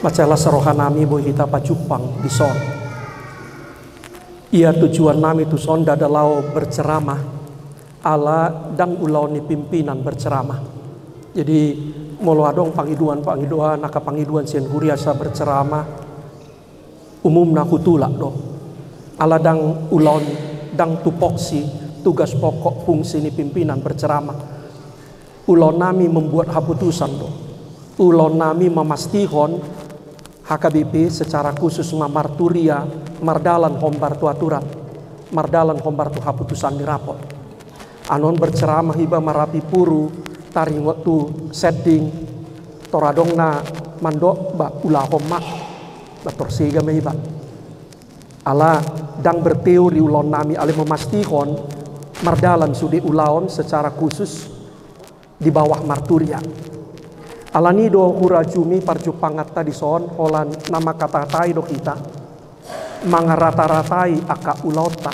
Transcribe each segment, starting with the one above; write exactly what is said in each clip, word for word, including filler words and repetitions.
Mansai las rohanami boi hita pajumpang dison. Ia tujuannami tuson ndada laho berceramah, ala ndang ulaon ni pimpinan berceramah. Jadi, molo adong pangidoan-pangidoan, angka pangidoan sian huria asa berceramah, umumna hutulak do. Ala ndang ulaon, ndang tupoksi tugas pokok fungsi ni pimpinan berceramah. Ulaonnami membuat haputusan do. Ulaonnami mamastihon H K B P secara khusus ma marturia, mardalan hombar tu aturan, mardalan hombar tu haputusan ni rapot. Anon berceramah iba marapi puru, taringot tu sending, tor adong na mandok ba ulahon ma, ba tor sega ma iba. Ala ndang berteori ulaonnami, alai mamastihon mardalan sude ulaon secara khusus di bawah marturia. Alani do hurajumi parjumpanganta dison holan na mangkatatai do hita, mangarata-ratai angka ulaonta.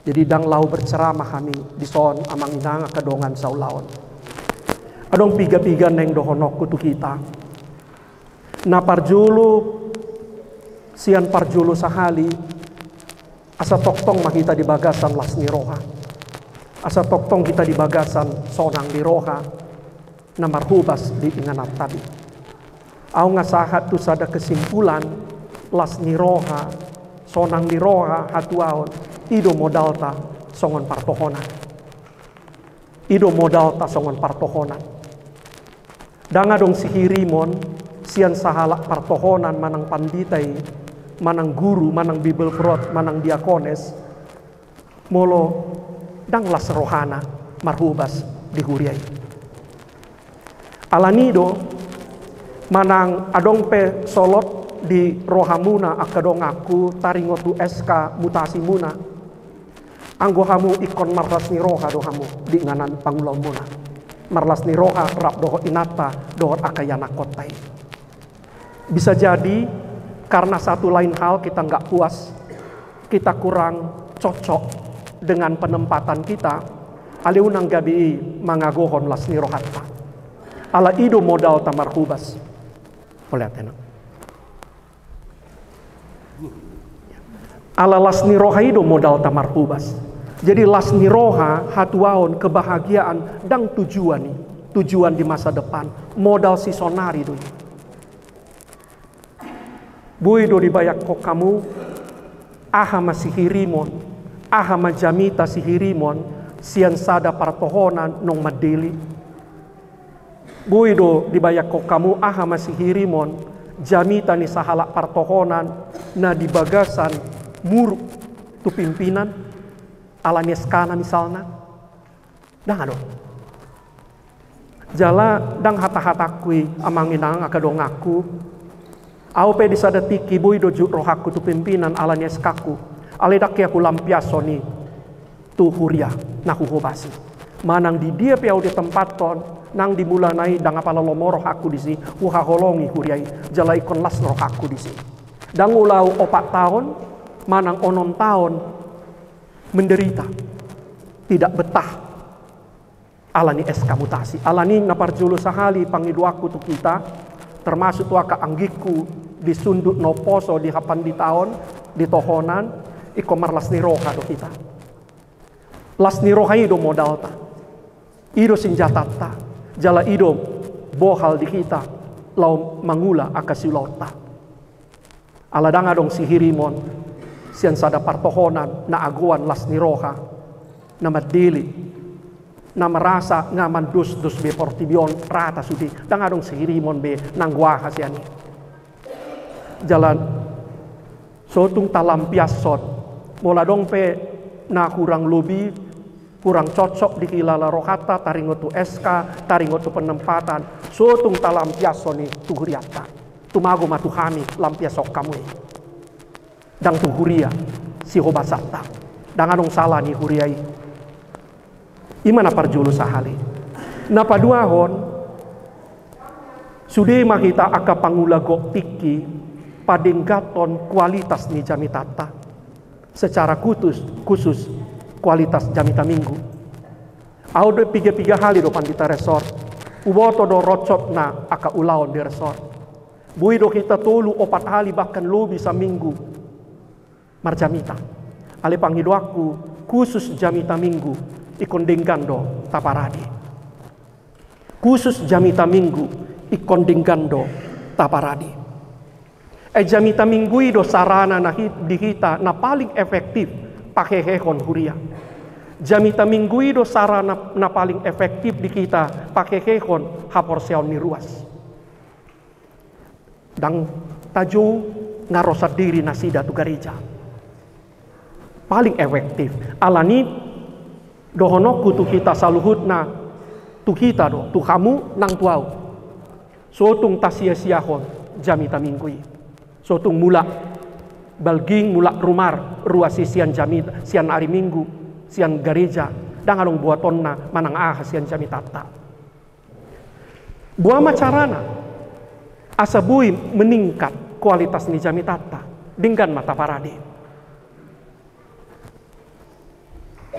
Jadi ndang laho berceramah hami dison amang inang angka dongan saulaon. Adong piga-piga naeng dohononku tu hita. Na parjolo, sian parjolo sahali, asa tongtong ma hita di bagasan las ni roha. Asa tongtong hita di bagasan sonang ni roha na marhobas di ingananta be. Ahu nga sahat tu sada kesimpulan, las ni roha, sonang ni roha, hatuaon, i do modalta songon partohonan. I do modalta songon partohonan. Ndang adong sihirimon sian sahalak partohonan manang pandita i, manang guru, manang bibelvrouw, manang diakones, molo ndang las rohana marhobas di huria i. Alani do, manang adong pe solot di rohamuna angka donganku taringot tu S K mutasimuna, anggo hamu ingkon marlas ni roha do hamu di inganan pangulaonmuna. Marlas ni roha rap dohot inanta dohot angka ianakkonta i. Bisa jadi karena satu lain hal kita nggak puas, kita kurang cocok dengan penempatan kita, alai unang gabe i mangagohon las ni rohanta. Ala i do modalta marhobas. Mauliate, Nang. Ala las ni roha i do modalta marhobas. Jadi las ni roha, hatuaon, kebahagiaan, ndang tujuan i, tujuan di masa depan, modal sisonari do i. Boi do dibayanghon hamu, aha ma sihirimon, aha ma jamita sihirimon sian sada partohonan naung mandele. Boi do dibayanghon hamu aha ma sihirimon, jamita ni sahalak partohonan na di bagasan muruk tu pimpinan, ala ni S K-na misalna. Ndang adong. Jala ndang hata-hatangku i, amang inang angka donganku. Ahu pe di sada tingki boi do jut rohangku tu pimpinan ala ni S K-ku. Alai ndang hea hulampiashon i tu huria na huhobasi. Manang di dia pe ahu ditempathon, nang di mulana i ndang apala lomo rohangku disi, huhaholongi huria i, jala ingkon las rohangku disi. Ndang olo ahu opat taon, manang onom taon menderita, tidak betah ala ni S K mutasi. Alani na parjolo sahali pangidoanku tu hita, termasuk tu angka anggingku di sundut na umposo di hapanditaon, di tohonan, ingkon marlas ni roha do hita. Las ni roha i do modalta, i do sinjatanta, jala i do bohal di hita laho mangula angka siulaonta. Ala ndang adong sihirimon sian sada partohonan na agoan las ni roha, na mandele, na merasa nga mandosdos be portibi on, rata sude, ndang adong sihirimon be nanggo aha sian i. Jala so tung talampiashon, molo adong pe na hurang lobi, hurang cocok dihilala rohanta, taringot tu S K, taringot tu penempatan, so tung talampiashon i tu hurianta. Tumago ma tu hami lampiashon hamu i. Ndang tu huria sihobasanta. Ndang adong sala ni huria i. I ma na parjolo sahali. Na paduahon, sude ma hita angka pangula gok tingki padengganhon kualitas ni jamitanta. Secara khusus, khusus kualitas jamita Minggu. Ahu do piga-piga hali do pandita resort. Huboto do roncotna angka ulaon di resort. Boi do hita tolu opat hali bahkan lobi saminggu marjamita. Alai pangidoanku, khusus jamita Minggu ingkon denggan do taparade. Khusus jamita Minggu ingkon denggan do taparade. Ai jamita Minggu i do sarana na hi-, di hita na paling efektif pahehehon huria. Jamita Minggu i do sarana na paling efektif di hita pahehehon haporseaon ni ruas. Ndang tajou nga ro sandiri nasida tu gareja. Paling efektif. Alani dohononku tu hita saluhutna, tu hita do, tu hamu nang tu au. So tung tasia-siahon jamita Minggu i. So tung mulak balging, mulak rumar, ruas i sian jamita, sian ari Minggu, sian gareja, ndang adong buatonna manang aha sian jamitanta. Boha ma carana asa boi meningkat kualitas ni jamitanta? Denggan ma taparade.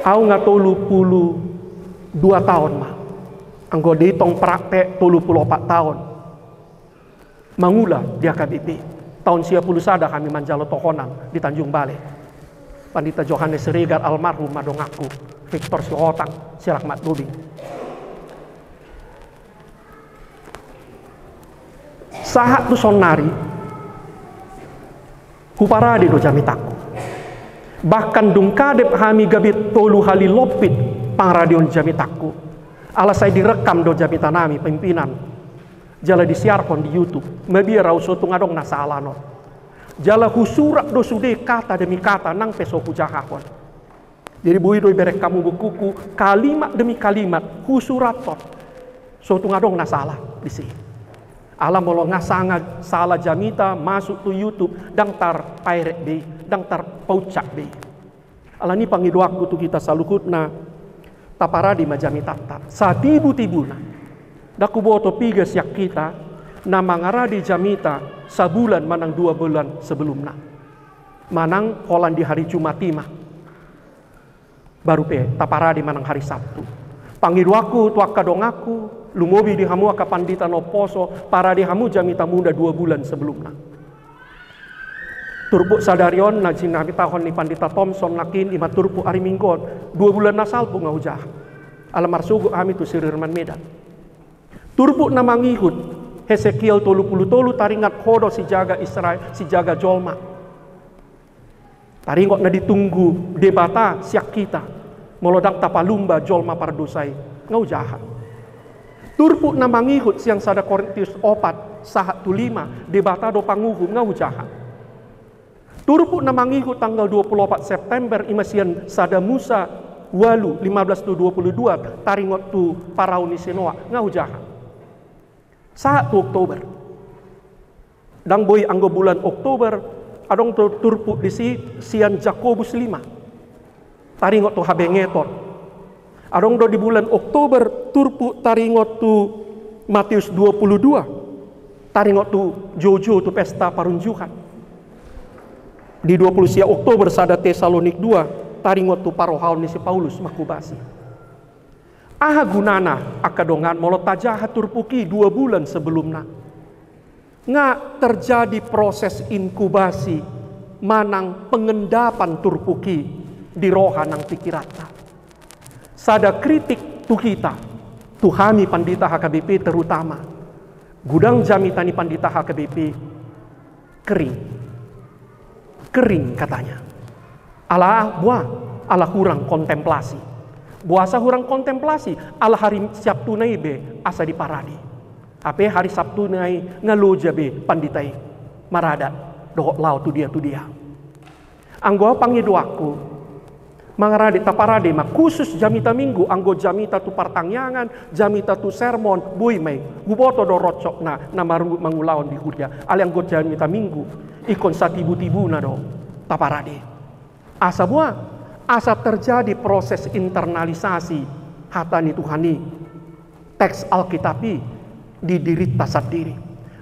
Au nga tolu pulu dua taon ma, anggo diitong praktek tolu pulu opat taon mangula di H K B P. Taon sia pulu sada hami manjalo tohonan di Tanjung Balai. Pandita Johannes Siregar almarhum ma donganku, Victor Sihotang, Sirahmat Tobing. Sahat tu saonnari, huparade do jamitangku. Bahkan dung kadep hami gabe tolu hali lompit pangaradeon jamitangku. Ala sai direkam do jamitanami pimpinan. Jala disiarhon di YouTube. Mabiar au so tung adong na sala on. Jala husurat do sude kata demi kata nang pe so hujahahon. Jadi boi do ibereng hamu bukuku, kalimat demi kalimat, husurathon. So tung adong na sala disi. Ala molo nga sanga sala jamita masuk tu YouTube, ndang tarpaerek be i, ndang tarpaucak be i. Alani pangidoanku tu hita saluhutna, taparade ma jamitanta, satibu-tibuna. Ndang huboto piga sian hita na mangarade jamita sabulan manang dua bulan sebelumna. Manang holan di hari Jumat i ma. Baru pe taparade manang hari Sabtu. Pangidoanku tu angka donganku, lumobi di hamu angka pandita na umposo, parade hamu jamita muna dua bulan sebelumna. Turpuk sadari on na jinamitahon ni Pandita Thomson nangkin, i ma turpuk ari Minggu on, dua bulan na salpu nga hujaha. Ala marsogot hami tu Sudirman Medan. Turpuk na mangihut, Hesekiel tolu pulu tolu, taringot ho do sijaga Israel, sijaga jolma. Taringot na ditunggu Debata sian hita, molo ndang tapalumba jolma pardosa i, nga hujaha. Turpuk na mangihut sian sada Korintus opat, sahat tu lima, Debata do panguhum, nga hujaha. Turpuk na mangihut tanggal dua pulu opat September, i ma sian sada Musa ualu, lima belas tu dua pulu dua, taringot tu parau ni si Noa, nga hujaha. Sahat tu Oktober. Ndang boi anggo bulan Oktober, adong do turpuk disi sian Jakobus lima. Taringot tu habengeton. Adong do di bulan Oktober turpuk taringot tu Matius dua pulu dua. Taringot tu joujou tu pesta parunjukan. Di dua pulu sia Oktober sada Tesalonik dua, taringot tu parohaon ni si Paulus manghobasi. Aha gunana angka dongan molo tajaha turpuk i dua bulan sebelumna? Nga terjadi proses inkubasi manang pengendapan turpuk i di roha nang pikiranta. Sada kritik tu hita, tu hami pandita H K B P terutama, godang jamita ni pandita H K B P kering. Kering katanya. Ala boha? Ala hurang kontemplasi. Boasa hurang kontemplasi? Ala hari Sabtuna i be asa diparade. Hape hari Sabtuna i nga loja be pandita i maradat dohot laho tu dia tu dia. Anggo au pangidoanku, mangarade, taparade ma, khusus jamita Minggu, anggo jamita tu partangiangan, jamita tu sermon, boi ma i, huboto do roncokna na marungut mangulahon di huria, alai anggo jamita Minggu, ingkon satibu-tibuna do taparade. Asa boha? Asa terjadi proses internalisasi hata ni Tuhan i. Teks Alkitab i di dirinta sandiri.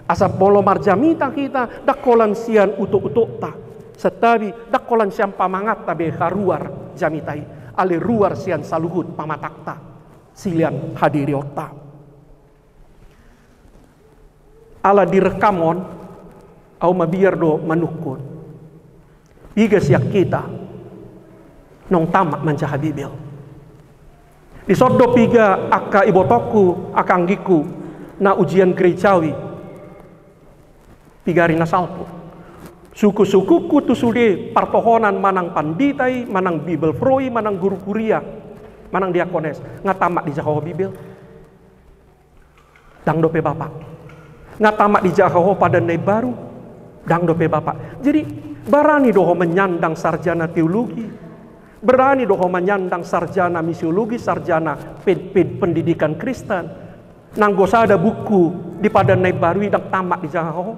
Asa molo marjamita hita, ndang holan sian utok-utokta, santabi ndang holan sian pamanganta be haruar jamita i, alai ruar sian saluhut pamatangta, sian hadirionta. Ala direkam on, Ahu mabiar do manungkun, piga sian hita naung tamat manjaha Bibel? Dison do piga angka ibotongku, angka anggingku na ujian gerejawi, piga ari na salpu. Sungkun-sungkunku tu sude partohonan, manang pandita i, manang Bibelvrouw i, manang guru kuria, manang diakones, nga tamat dijaha ho Bibel? Ndang dope, Bapak. Nga tamat dijaha ho Padan na Imbaru? Ndang dope, Bapak. Jadi, barani do ho manyandang sarjana teologi? Barani do ho manyandang sarjana misiologi, sarjana pe-, pe-, pendidikan Kristen? Nanggo sada buku di Padan na Imbaru i ndang tamat dijaha ho.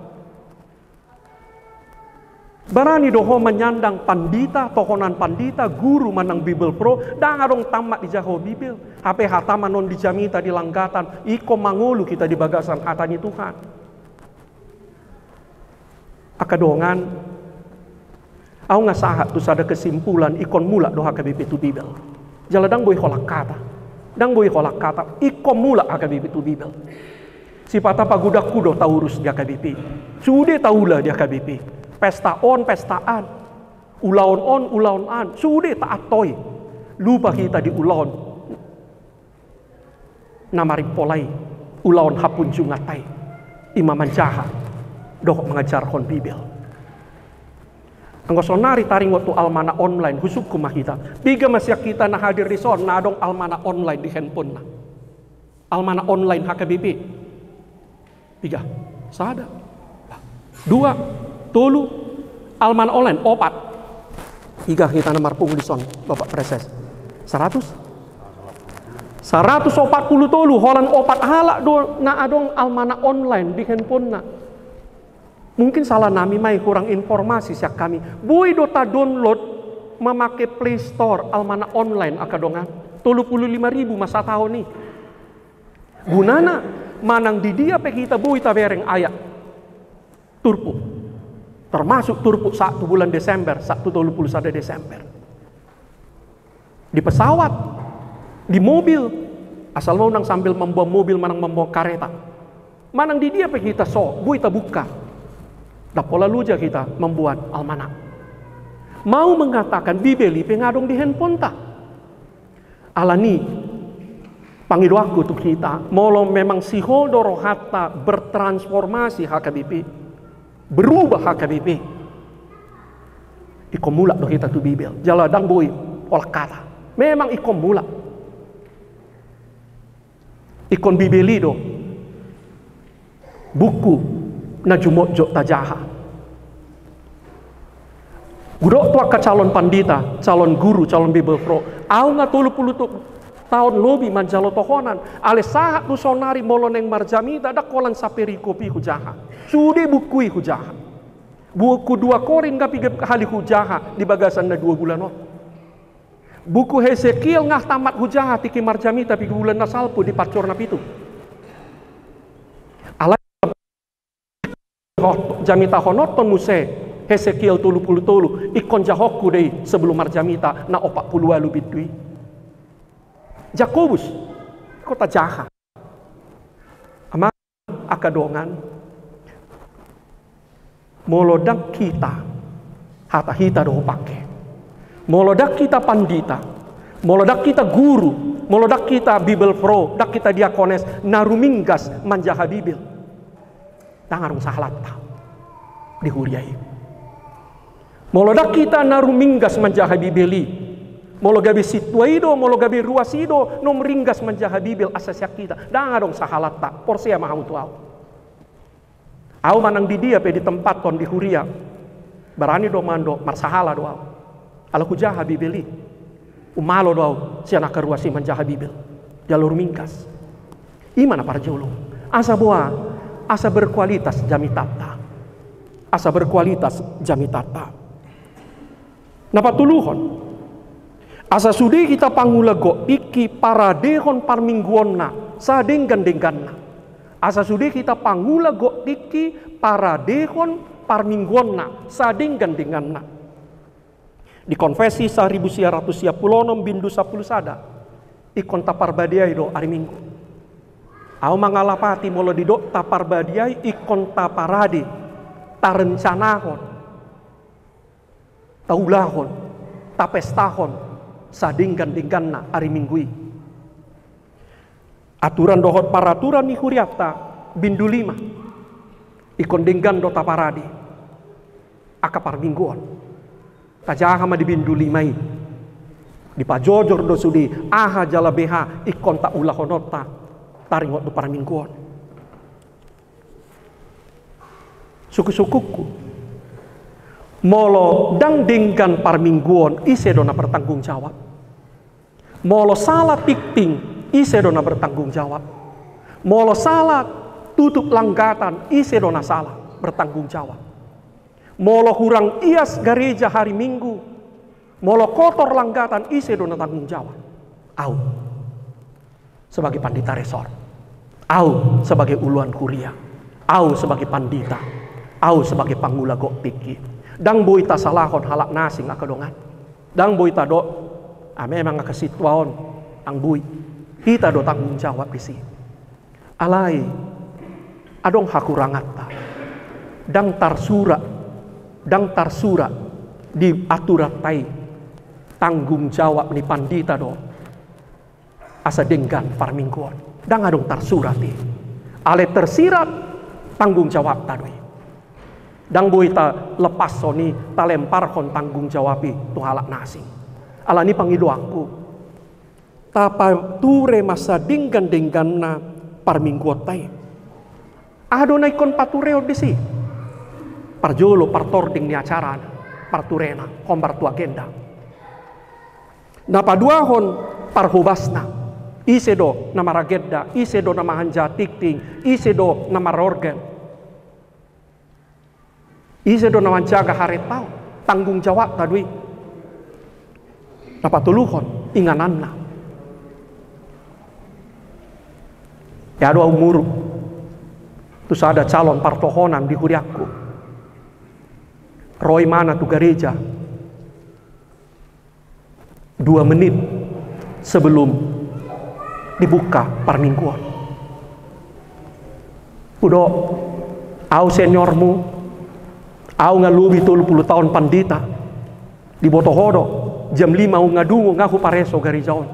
Barani do ho manyandang pandita, tohonan pandita, guru manang Bibelvrouw, ndang adong tamat dijaha ho Bibel. Hape hata ma non di jamita, di langgatan, ingkon mangolu hita di bagasan hata ni Tuhan. Angka dongan, ahu nga sahat tu sada kesimpulan, ingkon mulak do H K B P tu Bibel. Jala ndang boi holan hata. Ndang boi holan hata, ingkon mulak H K B P tu Bibel. Sipata pagodangku do taurus di H K B P. Sude taula di H K B P. Pesta on, pesta an. Ulaon on, ulaon an. Sude taantoi. Lupa hita di ulaon na marimpolai, ulaon hapunjunganta i. I ma manjaha dohot mangajarhon Bibel. Anggo saonari taringot tu almanak online, husungkun ma hita. Piga ma sian hita na hadir dison na adong almanak online di handphonena? Almanak online H K B P. Piga? Sada. Dua. Tolu. Almanak online opat. Piga hita na marpungu dison, Bapak Prases? Saratus? Saratus opat pulu tolu, holan opat halak do na adong almanak online di handphonena. Mungkin salah nami ma i, hurang informasi sian hami. Boi do ta-download mamake Play Store almanak online, angka dongan. Tolu pulu lima ribu ma sataon i. Gunana, manang di dia pe hita boi tabereng ayat turpuk. Termasuk turpuk sahat tu bulan Desember, sahat tu tolu pulu sada Desember. Di pesawat, di mobil, asal ma unang sambil mamboan mobil manang mamboan kareta. Manang di dia pe hita so, boi tabuka. Ndang pola loja hita mamboan almanak. Mau mengatakan Bibel i pe nga adong di handphoneta. Alani, pangidoanku tu hita, molo memang sihol do rohanta bertransformasi H K B P, berubah H K B P, ingkon mulak do hita tu Bibel. Jala ndang boi holan hata. Memang ingkon mulak. Ingkon Bibel i do buku na jumotjot tajaha. Hudok tu angka calon pandita, calon guru, calon Bibelvrouw. Ahu nga tolu pulu tu-, taon lobi manjalo tohonan. Alai sahat tu saonari molo naeng marjamita, ndang holan saperikop i hujaha. Sude buku i hujaha. Buku dua Korint nga piga hali hujaha di bagasan na dua bulan on. Buku Hesekiel nga tamat hujaha tingki marjamita piga bulan na salpu di pansur na pitu. Alai jamitahononhon muse Hesekiel tolu pulu tolu, ingkon jahonku do i sebelum marjamita na opat pulu ualu bindu i. Jakobus, ingkon tajaha. Amang, angka dongan, molo ndang hita, hata hita do hupake. Molo ndang hita pandita, molo ndang hita guru, molo ndang hita Bibelvrouw, ndang hita diakones na ruminggas manjaha Bibel, ndang adong sahalanta di huria i. Molo ndang hita na ruminggas manjaha Bibel i, molo gabe sintua i do, molo gabe ruas i do na ruminggas manjaha Bibel asa sian hita, ndang adong sahalanta. Porsea ma hamu tu ahu. Ahu manang di dia pe ditempathon di huria, barani do mandok marsahala do ahu. Ala hujaha Bibel i. Umalo do ahu sian angka ruas i manjaha Bibel. Jala ruminggas. I ma na parjolo. Asa boha, asa berkualitas jamitanta. Asa berkualitas jamitanta. Na patoluhon, asa sude hita pangula gok tingki paradehon parmingguonna sadenggan-dengganna. Asa sude hita pangula gok tingki paradehon parmingguonna sadenggan-dengganna. Di Konfesi saribu sia ratus sia pulu onom bindu sampulu sada, ingkon taparbadiai do ari Minggu. Ahu mangalapati molo didok taparbadiai ingkon taparade. tarencanahon, taulahon, tapestahon sadenggan-dengganna ari Minggu i. Aturan dohot paraturan ni hurianta, bindu lima. Ingkon denggan do taparade angka parmingguon. Tajaha ma di bindu lima i. Dipajojor do sude aha jala beha ingkon taulahononta taringot tu parmingguon. Sungkun-sungkunku, molo ndang denggan parmingguon, ise do na bertanggung jawab? Molo sala tingting, ise do na bertanggung jawab? Molo sala tutup langgatan, ise do na sala bertanggung jawab? Molo hurang ias gareja hari Minggu, molo kotor langgatan, ise do na tanggung jawab? Au sebagai pandita resor, au sebagai uluan kuria, au sebagai pandita, au sebagai pangula gok tingki. Ndang boi tasalahon halak na asing angka dongan. Ndang boi tadok, ah, memang angka sintua on, ndang boi. Hita do tanggung jawab disi. Alai adong hakuranganta. Ndang tarsurat, ndang tarsurat di aturanta i tanggung jawab ni pandita do asa denggan parmingguon. Ndang adong tarsurat i. Alai tersirat tanggung jawabta do i. Ndang boi talepashon i, talemparhon tanggung jawab i tu halak na asing. Alani i pangidoanku, tapature ma sadenggan-dengganna parmingguonta i. Aha do na ingkon paturehon disi? Parjolo, partording ni acara, parturena hombar tu agenda. Na paduahon, parhobasna. Ise do na maragenda, ise do na manjalo tingting, ise do na marorgan, ise do na manjaga harenta on? Tanggung jawabta do i. Na patoluhon, ingananna. Ia do au muruk tu sada calon partohonan di huriangku. Ro imana tu gareja dua menit sebelum dibuka parmingguon. Hudok, au seniormu, au nga lobi tolu pulu taon pandita. Diboto ho do, jam lima au nga dungo, nga hupareso gareja on.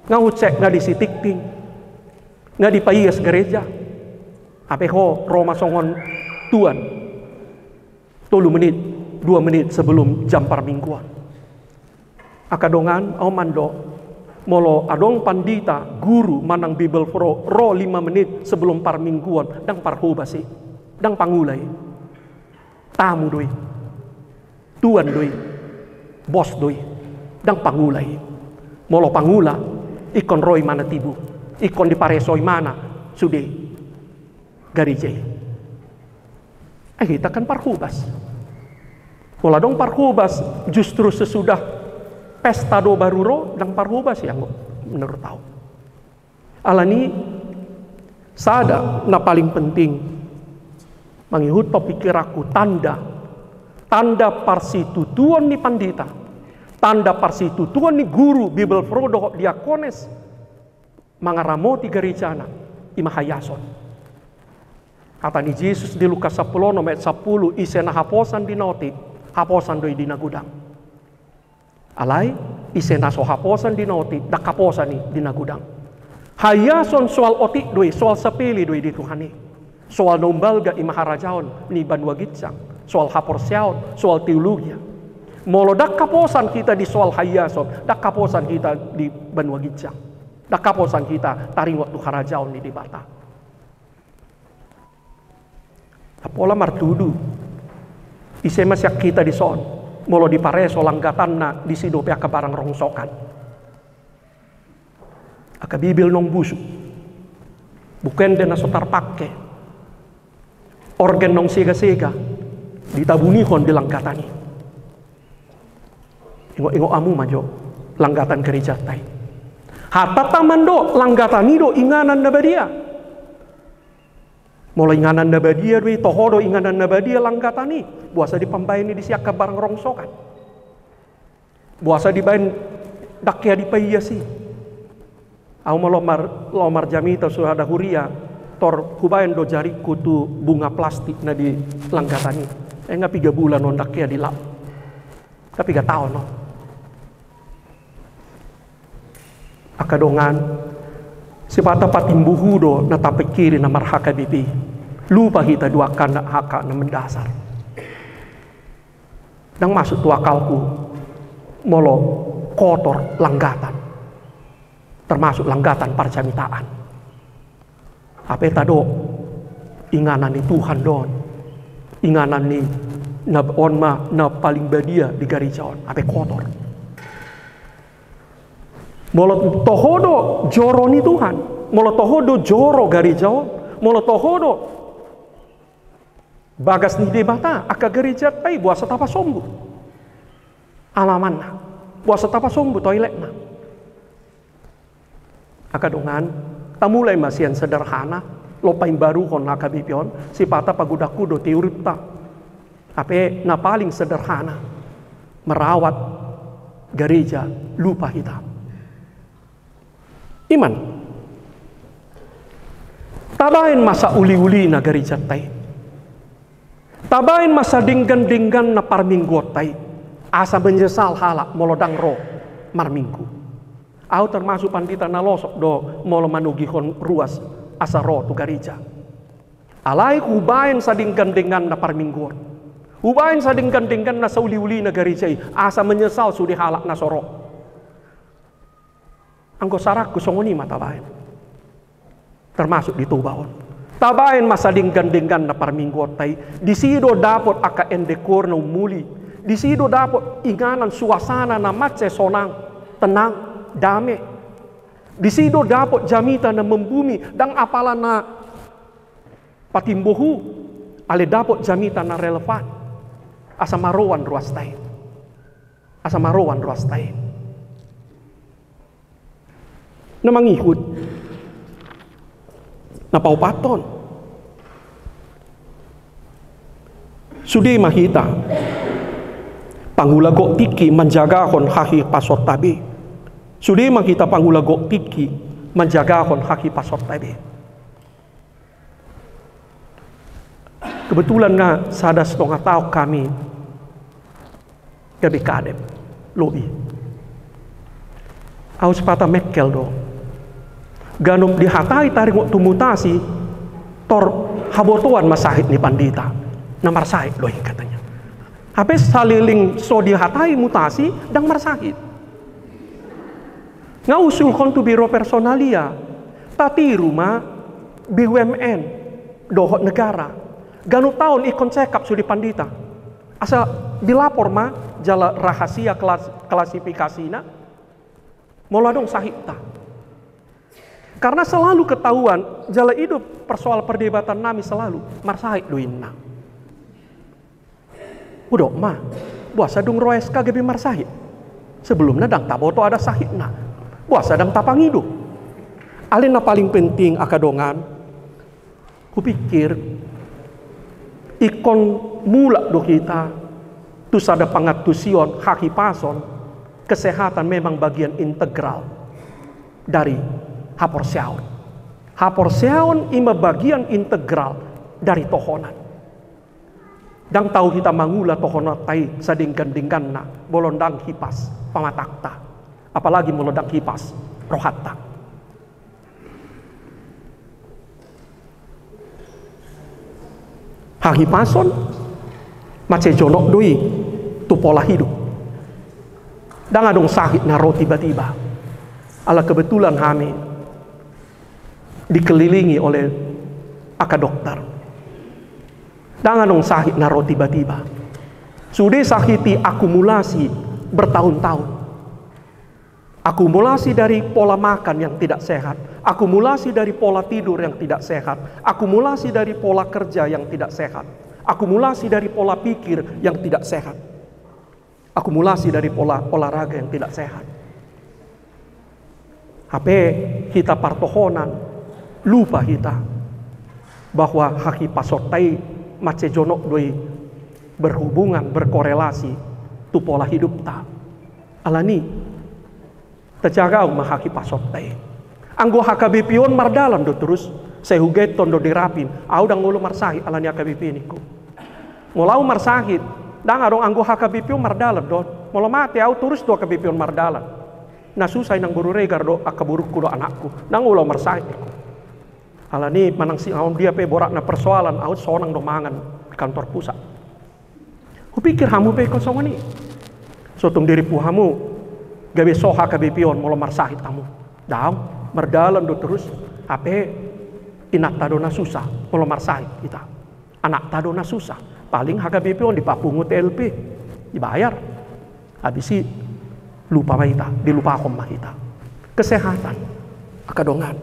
Nga hucek nga disi tingting, nga dipaias gareja. Hape ho ro ma songon tuan tolu menit, dua menit sebelum jam parmingguon. Angka dongan, au mandok, molo adong pandita, guru manang Bible pro ro lima menit sebelum parmingguon, ndang parhobas i, ndang pangula i. Tamu do i, tuan do i, bos do i, ndang pangula i. Molo pangula, ingkon ro imana tibu, ingkon dipareso imana sude gareja i. Eh, hita kan parhobas. Molo adong parhobas justru sesudah pesta do baru ro, ndang parhobas i anggo menurut au. Alani i, sada na paling penting mangihuthon pikiranku, tanda, tanda parsitutuon ni pandita, tanda parsitutuon ni guru, Bible pro dohot diakones mangaramoti garejana, i ma haiason. Hata ni Jesus di Lukas sampulu onom ayat sampulu, ise na haposan di na otik, haposan do i di na godang. Alai, ise na so haposan di na otik, ndang haposan i di na godang. Haiason soal otik do i, soal sapele do i di Tuhan i. Soal na umbalga, i ma harajaon ni banua ginjang, soal haporseaon, soal teologia. Molo ndang haposan hita di soal haiason, ndang haposan hita di banua ginjang. Ndang haposan hita taringot tu harajaon ni Debata. Pola martudu, ise ma sian hita dison, molo dipareso langgatanna disi dope angka barang rongsokan. Angka Bibil naung busuk, buku ende na so tarpangke, organ naung sega-sega, ditabunihon di langgatan i. Ingot-ingot hamu ma jo langgatan garejanta i. Hatanta mandok, langgatan i do inganan na badia. Molo inganan na badia do i, toho do inganan na badia langgatan i, boasa dipambaen i disi angka barang rongsokan? Boasa dibaen ndang hea dipaias i? Au ma laho mar-, laho marjamita tu sada huria, Tor hubaen do jaringku tu bunga plastik na di langgatan i. Nga piga bulan on dang hea dilap. Nga piga taon on. Angka dongan, sipata patimbohu do na tapingkiri na mar-H K B P. Lupa hita do angka na, angka na mendasar. Dang masuk tu akalku molo kotor langgatan, termasuk langgatan parjamitaan. Hape tadok, inganan ni Tuhan do on. Inganan ni na on ma na paling badia di gareja on, hape kotor. Molo toho do joro ni Tuhan, molo toho do joro gareja on, molo toho do bagas ni Debata angka garejanta i, boasa tapasombu alamanna, boasa tapasombu toiletna? Angka dongan, tamulai ma sian sederhana, laho paimbaruhon H K B P on, sipata pagodangku do teorita. Hape na paling sederhana, merawat gareja, lupa hita. Iman. Tabaen ma sauli-ulina garejanta i. Tabaen ma sadenggan-dengganna parmingguonta i. Asa menyesal halak molo dang ro marminggu. Au termasuk pandita na losok do molo manogihon ruas asa ro tu gareja. Alai hubaen sadenggan-dengganna parmingguon. Hubaen sadenggan-dengganna sauli-ulina gareja i. Asa menyesal sude halak na so ro. Anggo saranku songon i ma tabaen. Termasuk di Toba on. Tabaen ma sadenggan-dengganna parmingguonta i. Disi do dapot angka endekor na umuli. Disi do dapot inganan suasana na mansai sonang, tenang, dame. Disi do dapot jamita na membumi, dang apala na patimbohu, alai dapot jamita na relevan. Asa maroan ruasta i. Asa maroan ruasta i. Na mangihut, na paopathon. Sude ma hita pangula gok tingki manjagahon hahipasonta be. Sude ma hita pangula gok tingki manjagahon hahipasonta be. Kebetulan nga sada setengah taon hami gabe kadep lobi. Au sipata mengkel do. Ganup dihatai taringot tu mutasi, tor habotoan ma sahit ni pandita. Na marsahit do i katanya. Hape saleleng so dihatai mutasi, dang marsahit. Nga usulhon tu biro personalia, tatiru ma B U M N dohot negara. Ganup taon ingkon check up sude pandita. Asa dilapor ma jala rahasia klas-, klasifikasina. Molo adong sahitta. Karena selalu ketahuan, jala i do persoal perdebatan nami selalu, marsahit do inna. Hudok ma, boasa dung ro S K gabe marsahit? Sebelumna dang taboto ada sahitna. Boasa dang tapangido? Alai na paling penting angka dongan, hupikir, ingkon mulak do hita tu sada pangantusion, hahipason, kesehatan memang bagian integral dari haporseaon. Haporseaon i ma bagian integral dari tohonan. Dang tau hita mangula tohononta i sadenggan-dengganna, molo dang hipas pamatangta, apalagi molo dang hipas rohanta. Hahipason, mansai jonok do i tu pola hidup. Dang adong sahit na ro tiba-tiba. Ala kebetulan hami dikelilingi oleh angka dokter. Dang adong sahit na ro tiba-tiba. Sude sahit i akumulasi bertahun-tahun. Akumulasi dari pola makan yang tidak sehat, akumulasi dari pola tidur yang tidak sehat, akumulasi dari pola kerja yang tidak sehat, akumulasi dari pola pikir yang tidak sehat. Akumulasi dari pola olahraga yang tidak sehat. Hape hita partohonan, lupa hita bahwa hahipasonta i mansai jonok do i berhubungan, berkorelasi tu pola hidupta. Alani, tajaga ma hahipasonta i. Anggo H K B P on mardalan do terus, Sai hugenghon do di rapin, au ndang olo marsahit ala ni H K B P ningku. Molo au marsahit, ndang adong, anggo H K B P on mardalan do. Molo mate au, torus do H K B P on mardalan. Na susa i nang boru Regar do, angka borungku do anakku. Ndang olo au marsahit ningku. Ala ni manang sian dia pe boratna persoalan, au sonang do mangan di kantor pusat. Hupikir hamu pe ingkon songon i. So tung diripu hamu gabe so H K B P on molo marsahit hamu. Daong, mardalan do torus. Hape inanta do na susa molo marsahit hita. Anakta do na susa. Paling H K B P on dipapungut L P, dibayar. Habis i lupa ma hita, dilupahon ma hita. Kesehatan, angka dongan.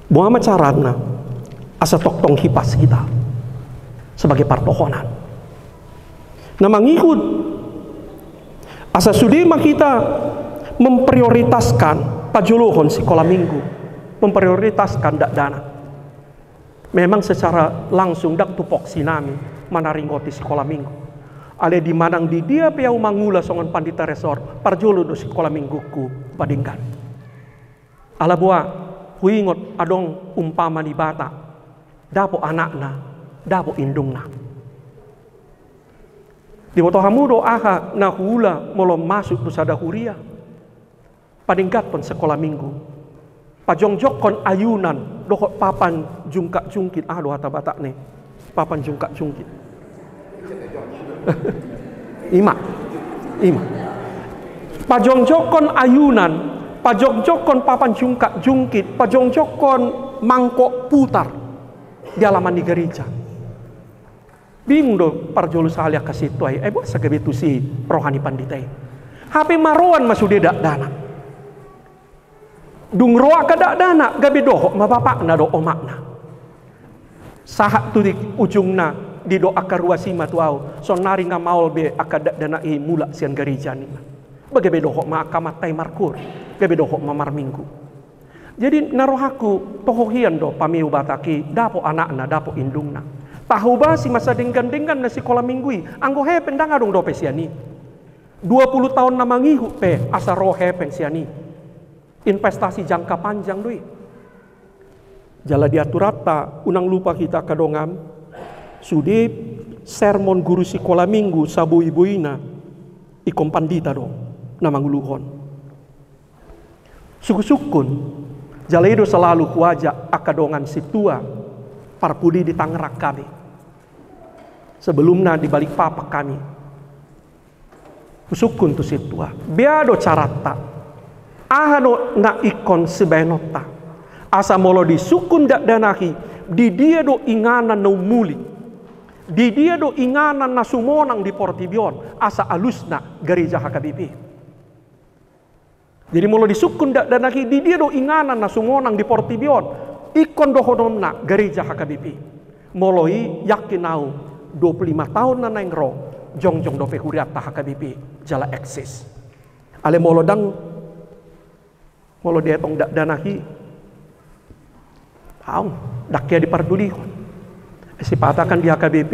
Boha ma carana asa tongtong hipas hita sebagai partohonan? Na mangihut, asa sude ma hita memprioritaskan pajolohon sikola minggu, memprioritaskan dakdanak. Memang secara langsung ndang tupoksi nami manaringoti sikola minggu. Alai di manang di dia pe au mangula songon pandita resor, parjolo do sikola mingguku padenggan. Ala boha, huingot adong umpama ni bata, dapot anakna, dapot indungna. Diboto hamu do aha na huula molo masuk tu sada huria? Padengganhon sikola minggu. Pajongjonghon ayunan dohot papan jungkat jungkit. Aha do hata Batak ni papan jungkat jungkit? Ima, ima. Pajongjonghon ayunan, pajongjonghon papan jungkat jungkit, pajongjonghon mangkok putar di alaman ni gareja. Bingung do parjolo sahali angka sintua i, ai boasa gabe tusi roha ni pandita i? Hape maroan ma sude dakdanak. Dung ro angka dakdanak, gabe dohot ma bapakna dohot omakna. Sahat tu di ujungna, didok angka ruas i ma tu au, saonnari nga maol be angka dakdanak i mulak sian gareja ninna. Ba gabe dohot ma angka amanta i markur, gabe dohot ma marminggu. Jadi na rohangku, toho hian do pameo Batak i, dapot anakna, dapot indungna. Tahobasi ma sadenggan-dengganna sikola minggu i, anggo hepeng ndang adong dope sian i. Dua puluh taon na mangihut pe asa ro hepeng sian i. Investasi jangka panjang do i. Jala di aturanta, unang lupa hita angka dongan, sude sermon guru sikola minggu saboi-boina ingkon pandita do na manguluhon. Sungkun-sungkun, jala i do selalu huajak angka dongan sintua parpudi di Tangerang hami. Sebelumna di Balikpapan hami. Husungkun tu sintua, bea do caranta. Aha do na ingkon sibaenonta? Asa molo disungkun dakdanak i, di dia do inganan na umuli? Di dia do inganan na sumonang di portibi on, asa alusna gareja H K B P? Jadi molo disungkun dakdanak i, di dia do inganan na sumonang di portibi on, ingkon dohononna gareja H K B P. Molo i, yakin au, dua puluh lima taon na naeng ro, jongjong dope hurianta H K B P jala eksis. Alai molo ndang, molo dietong dakdanak i, au, ndang hea dipardulihon. Sipata kan di H K B P,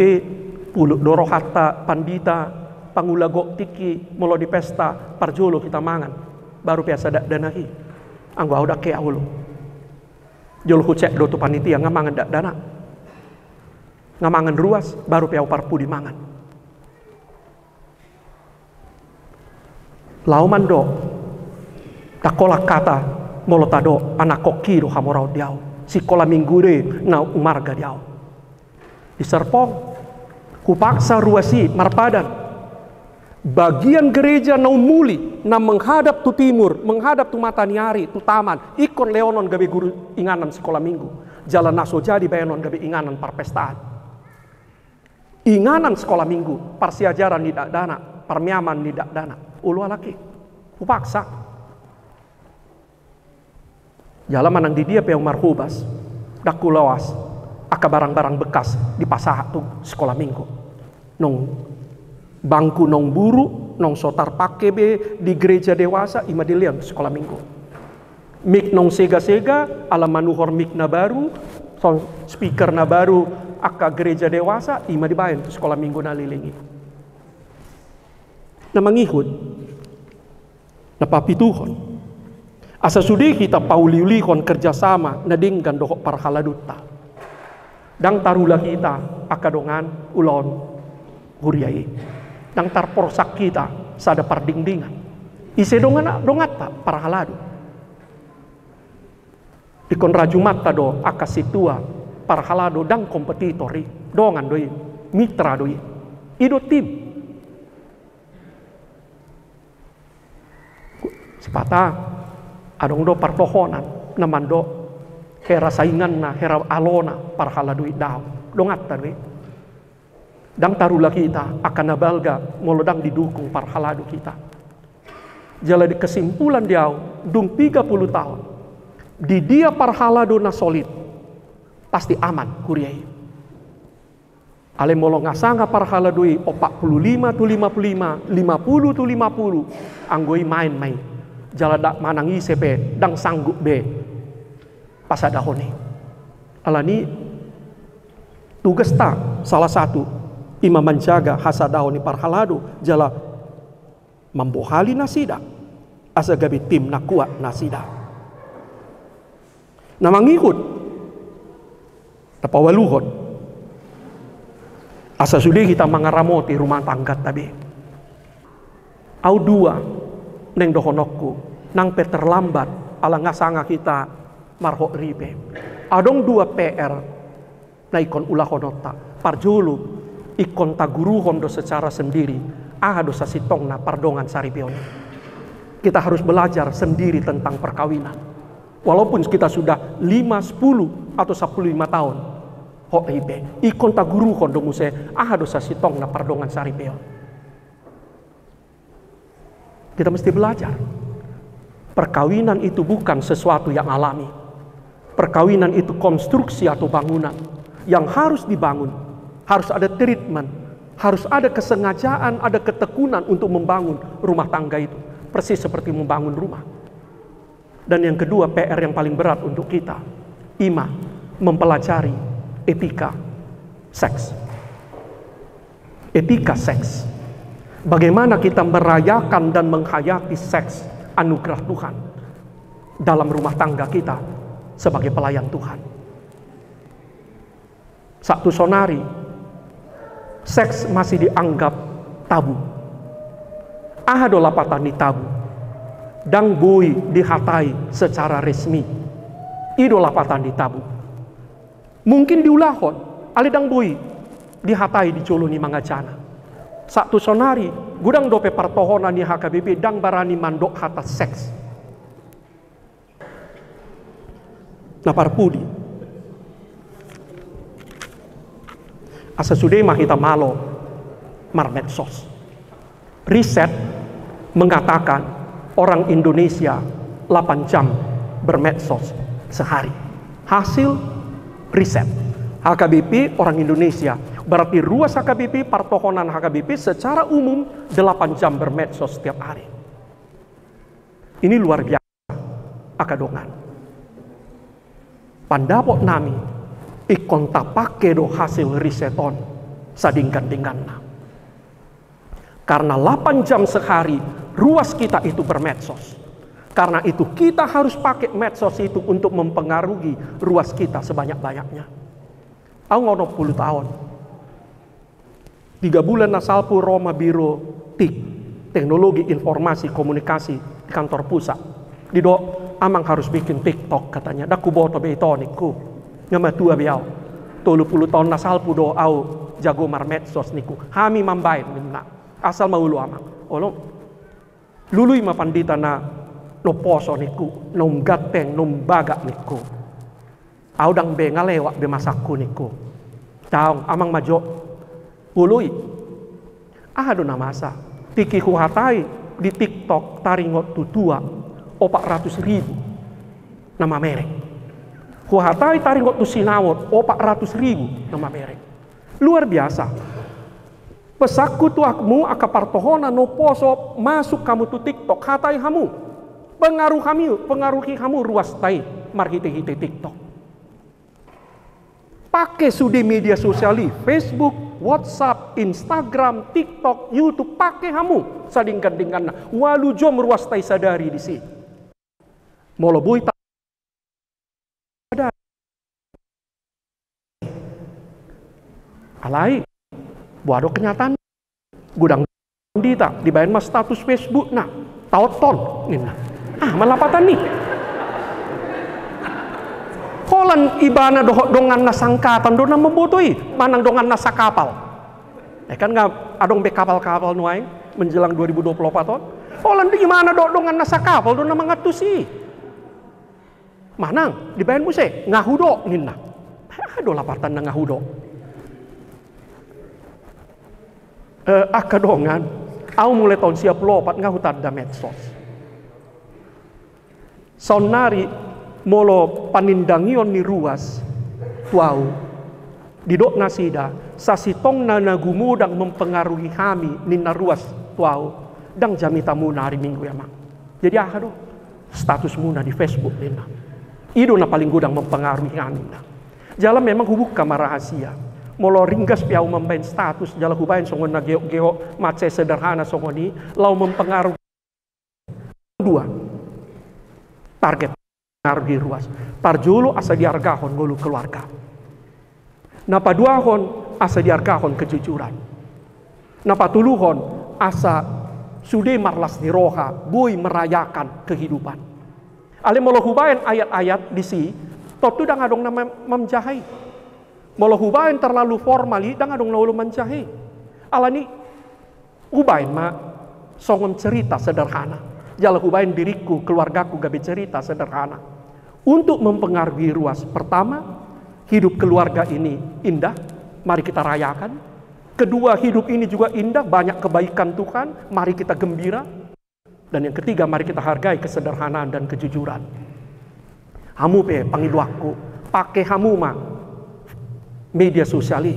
pulut do rohanta pandita, pangula gok tingki, molo di pesta, parjolo hita mangan, baru pe asa dakdanak i. Anggo au ndang hea olo. Jolo hucek do tu panitia, nga mangan dakdanak, nga mangan ruas, baru pe au parpudi mangan. Laho mandok, ndang holan hata molo tadok, anakhonki do hamoraon di au. Sikola minggu do i na umarga di au. Di Serpong, hupaksa ruas i marpadan. Bagian gereja na umuli, na menghadap tu timur, menghadap tu mata ni ari, tu taman, ingkon lehonon gabe guru inganan sikola minggu. Jala na so jadi baenon gabe inganan parpestaan. Inganan sikola minggu, parsiajaran ni dakdanak, parmeaman ni dakdanak. Olo alak i, hupaksa. Jala manang di dia pe au marhobas, ndang huloas angka barang-barang bekas dipasahat tu sikola minggu. Naung bangku naung buruk, naung so tarpake be di gereja dewasa, i ma dilehon tu sikola minggu. Mik naung sega-sega, ala manuhor mik na baru, sound speaker na baru, angka gereja dewasa, i ma dibaen tu sikola minggu na leleng i. Na mangihut, na papituhon, Asa sude hita pauliulihon kerjasama na denggan dohot parhaladonta. Ndang tarula hita angka dongan ulaon huria i. Ndang tarporsak hita sada pardingdingan. Ise dongan, donganta parhalado. Ingkon rajumanta do angka sintua parhalado, ndang kompetitor i, dongan do i, mitra do i. I do tim. Sipata adong do partohonan na mandok hera sainganna, hera alona parhalado i, daong. Donganta do i. Ndang tarula hita angka na balga molo ndang didukung parhalado hita. Jala di kesimpulan di au, dung tiga puluh taon, di dia parhalado na solid, pasti aman huria i. Alai molo nga sanga parhalado i opat puluh lima tu lima puluh lima, lima puluh tu lima puluh, anggo i maen ma i. Jala ndang manang ise pe ndang sanggup be pasadahon i. Alani tugasta salah satu i ma manjaga hasadahon ni parhalado jala mambohali nasida asa gabe tim na kuat nasida. Na mangihut, na paualuhon, asa sude hita mangaramoti rumah tangganta be. Au dua naeng dohononku, nang pe terlambat ala nga sanga hita marhot ripe. Adong dua P R na ingkon ulahononta. Parjolo, ingkon taguruhon do secara sendiri aha do sasintongna pardongan saripeon. Kita harus belajar sendiri tentang perkawinan. Walaupun kita sudah lima, sepuluh, atau sepuluh lima tahun hot ripe, ingkon taguruhon do muse aha do sasintongna pardongan saripeon. Kita mesti belajar. Perkawinan itu bukan sesuatu yang alami. Perkawinan itu konstruksi atau bangunan yang harus dibangun. Harus ada treatment, harus ada kesengajaan, ada ketekunan untuk membangun rumah tangga itu. Persis seperti membangun rumah. Dan yang kedua, P R yang paling berat untuk kita, i ma mempelajari etika seks. Etika seks. Bagaimana kita merayakan dan menghayati seks anugerah Tuhan dalam rumah tangga kita sebagai pelayan Tuhan. Sahat tu sonari, seks masih dianggap tabu. Aha do lapatan ni tabu? Ndang boi dihatai secara resmi. I do lapatan ni tabu. Mungkin diulahon, alai ndang boi dihatai di jolo ni mangajana. Sahat tu sonari, godang dope partohonan ni H K B P ndang barani mandok hata seks. Na parpudi, asa sude ma hita malo marmedsos. Riset mengatakan orang Indonesia delapan jam bermedsos sehari. Hasil riset H K B P orang Indonesia, berarti ruas H K B P, partohonan H K B P secara umum delapan jam bermedsos setiap hari. Ini luar biasa. Angka dongan, pandapot nami, ingkon tapake do hasil riset on sadenggan-dengganna. Karena delapan jam sehari ruas kita itu bermedsos. Karena itu kita harus pakai medsos itu untuk mempengaruhi ruas kita sebanyak-banyaknya. Au nga onom puluh taon. Tiga bulan na salpu ro ma biro TIK, Teknologi Informasi Komunikasi, di kantor pusat. Didok, "Amang harus bikin TikTok," katanya. "Ndang huboto be ito," ningku. Nga matua be au. "Tolu puluh taon na salpu do au jago marmedsos," ningku. "Hami mambaen," ninna. "Asal ma olo, Amang." "Olo." "Lului ma pandita na umposo," ningku, "na umganteng, na umbagak," ningku. "Au ndang be, nga lewat be masangku," ningku. "Daong, Amang ma jo." Olo i. Aha do na masa? Tingki huhatai di TikTok taringot tu tua, opat ratus ribu na mamereng. Huhatai taringot tu sinamot, opat ratus ribu na mamereng. Luar biasa. Pesanku tu hamu angka partohonan na umposo masuk hamu tu TikTok, hatai hamu. Pengaruh hamu, pengaruhi hamu ruasta i marhite-hite TikTok. Pake sude media sosial i, Facebook, WhatsApp, Instagram, TikTok, YouTube, pake hamu sadenggan-dengganna. Ualu jom ruasta i sadari disi. Molo boi ta-, alai, boha do kenyataan? Godang di hita, dibaen ma status Facebook-na, "Taothon," ninna. Ah, ma lapatan ni. Holan ibana dohot donganna sangkatan do na mamboto i, manang donganna sakapal. Eh, kan nga adong be kapal-kapal nuaeng menjelang dua ribu dua puluh empat on. Holan ibana dohot donganna sakapal do na mangantusi i. Manang dibaen muse, "Nga hudok," ninna. Aha do lapatanna "Nga hudok"? Eh, angka dongan, au mulai taon sia pulu opat nga hutanda medsos. Saonnari molo panindangion ni ruas tu au, didok nasida, "Sasintongna na gumodang mempengaruhi hami," ninna ruas tu au, "ndang jamitamuna ari Minggu i, Amang. Jadi aha do statusmuna di Facebook?" ninna. "I do na paling godang mempengaruhi hami," ninna. Jala memang hubuka ma rahasia. Molo ringgas pe au mambaen status, jala hubaen songon na geok-geok, ma chat sederhana songon i, laho mempengaruhi. Dua target pengaruhi ruas. Parjolo asa diargahon ngolu keluarga. Na paduahon asa diargahon kejujuran. Na patoluhon asa sude marlas ni roha, boi merayakan kehidupan. Alai molo hubaen ayat-ayat disi, tontu ndang adong na mam-, manjaha i. Molo hubaen terlalu formal i, ndang adong na olo manjaha i. Alani hubaen ma songon cerita sederhana. Jala hubaen diringku, keluargaku gabe cerita sederhana. Untuk mempengaruhi ruas, pertama, hidup keluarga ini indah, mari kita rayakan. Kedua, hidup ini juga indah, banyak kebaikan Tuhan, mari kita gembira. Dan yang ketiga, mari kita hargai kesederhanaan dan kejujuran. Hamu pe, pangidoanku, pake hamu ma media sosial i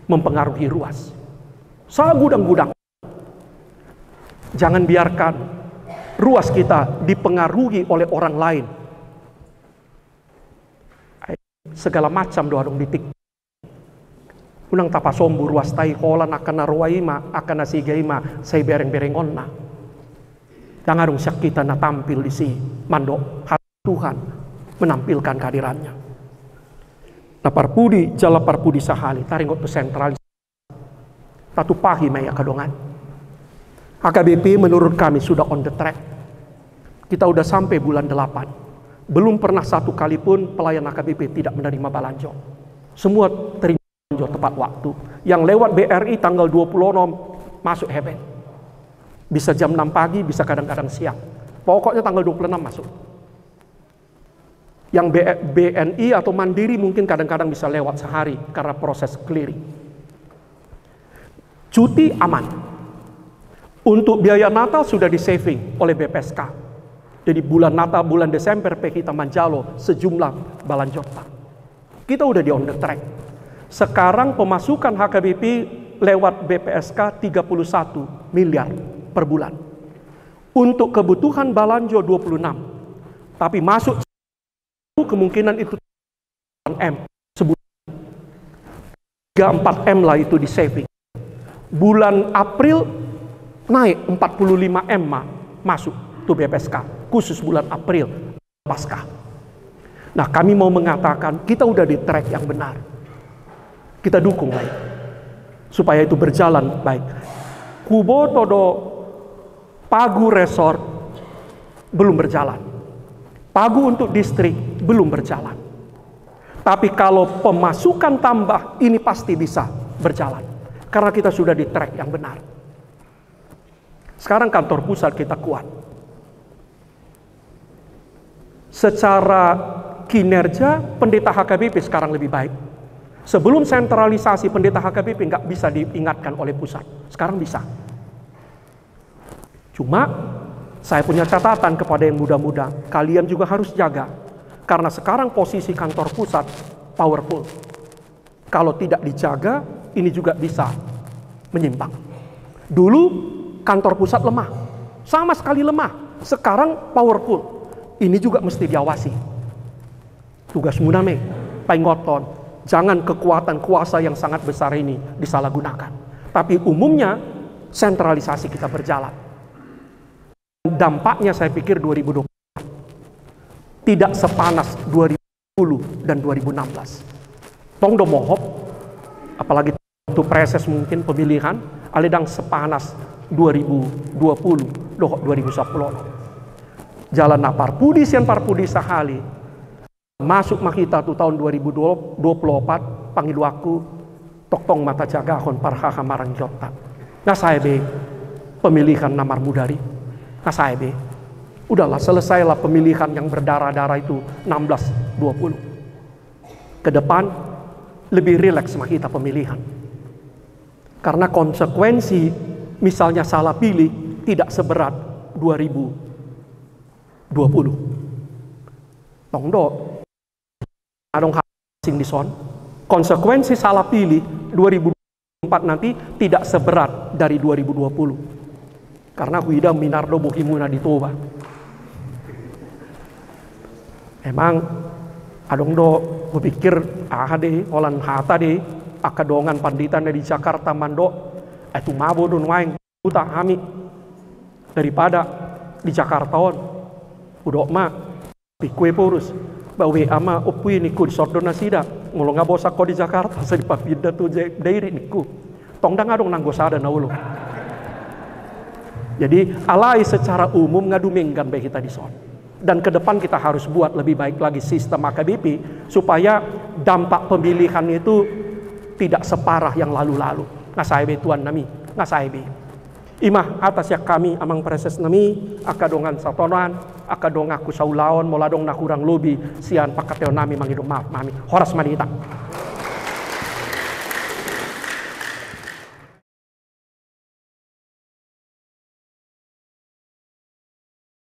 mempengaruhi ruas sagudang-gudang. Jangan biarkan ruas kita dipengaruhi oleh orang lain. Segala macam do adong di TikTok. Unang tapasombu ruasta i, holan angka na roa i ma, angka na siga i ma sai bereng-berengonna. Ndang adong sian hita na tampil disi mandok hata Tuhan, menampilkan kehadirannya. Na parpudi jala parpudi sahali, taringot tu sentralis. Tatumpahi ma i, angka dongan. H K B P menurut kami sudah on the track. Kita udah sampai bulan delapan. Belum pernah satu kali pun pelayan H K B P tidak menerima balanjo. Semua terima balanjo tepat waktu. Yang lewat B R I tanggal dua puluh enam masuk heaven. Bisa jam enam pagi, bisa kadang-kadang siang. Pokoknya tanggal dua puluh enam masuk. Yang B-, B N I atau Mandiri mungkin kadang-kadang bisa lewat sehari karena proses clearing. Cuti aman. Untuk biaya Natal sudah di-saving oleh B P S K. Jadi bulan Natal, bulan Desember pe hita manjalo sejumlah balanjota. Kita udah di on the track. Sekarang pemasukan H K B P lewat B P S K tiga puluh satu miliar per bulan. Untuk kebutuhan balanjo dua puluh enam. Tapi masuk, kemungkinan itu M sebulan. Tiga empat M lah itu di-saving. Bulan April naik empat puluh lima M ma-, masuk tu B P S K. Khusus bulan April, Paskah. Nah, kami mau mengatakan kita udah di track yang benar. Kita dukung baik supaya itu berjalan baik. Huboto do pagu resort belum berjalan. Pagu untuk distrik belum berjalan. Tapi kalau pemasukan tambah, ini pasti bisa berjalan. Karena kita sudah di track yang benar. Sekarang kantor pusat kita kuat. Secara kinerja, pendeta H K B P sekarang lebih baik. Sebelum sentralisasi, pendeta H K B P nggak bisa diingatkan oleh pusat. Sekarang bisa. Cuma, saya punya catatan kepada yang muda-muda. Kalian juga harus jaga. Karena sekarang posisi kantor pusat powerful. Kalau tidak dijaga, ini juga bisa menyimpang. Dulu kantor pusat lemah, sama sekali lemah. Sekarang powerful. Ini juga mesti diawasi. Tugasmuna ma i, paingothon, jangan kekuatan kuasa yang sangat besar ini disalahgunakan. Tapi umumnya sentralisasi kita berjalan. Dampaknya saya pikir dua ribu dua puluh empat. tidak sepanas dua ribu sepuluh dan dua ribu enam belas. Tong do mohop, apalagi waktu preses mungkin pemilihan, alai ndang sepanas dua ribu dua puluh dohot dua ribu sepuluh. Jala na parpudi sian parpudi sahali, masuk ma hita tu tahun dua ribu dua puluh empat, pangidoanku, tongtong ma tajagahon parhaha maranggionta. Nga sae be pemilihan na marmudari. Nga sae be. Udahlah, selesailah pemilihan yang berdarah-darah itu enam belas dua puluh. Ke depan, lebih rileks ma hita pemilihan. Karena konsekuensi, misalnya salah pilih, tidak seberat dua ribu dua puluh. Tong do. Adong hal asing dison. Konsekuensi salah pilih dua ribu dua puluh empat nanti tidak seberat dari dua ribu dua puluh. Karena huida minar do bohimuna di Toba. Emang adong do hupikir, aha do i, holan hata do i, angka dongan pandita na di Jakarta mandok, ai tu mabo do nuaeng huta hami daripada di Jakarta on. Hudok ma, ningku eporus, ba W A ma, ompu i, ningku, dison do nasida. Molo nga bosan ho di Jakarta, sai dipapinda tu Dairi, ningku. Tong ndang adong nanggo sada na olo. Jadi, alai secara umum nga dumenggan be hita dison. Dan ke depan kita harus buat lebih baik lagi sistem A K B P supaya dampak pemilihan itu tidak separah yang lalu-lalu. Nga sae be tuan nami, nga sae be. I ma hata sian hami amang preses nami, angka dongan sataonon, angka donganku saulaon, molo adong na hurang lobi sian panghataion nami, mangido maaf ma hami. Horas ma di hita.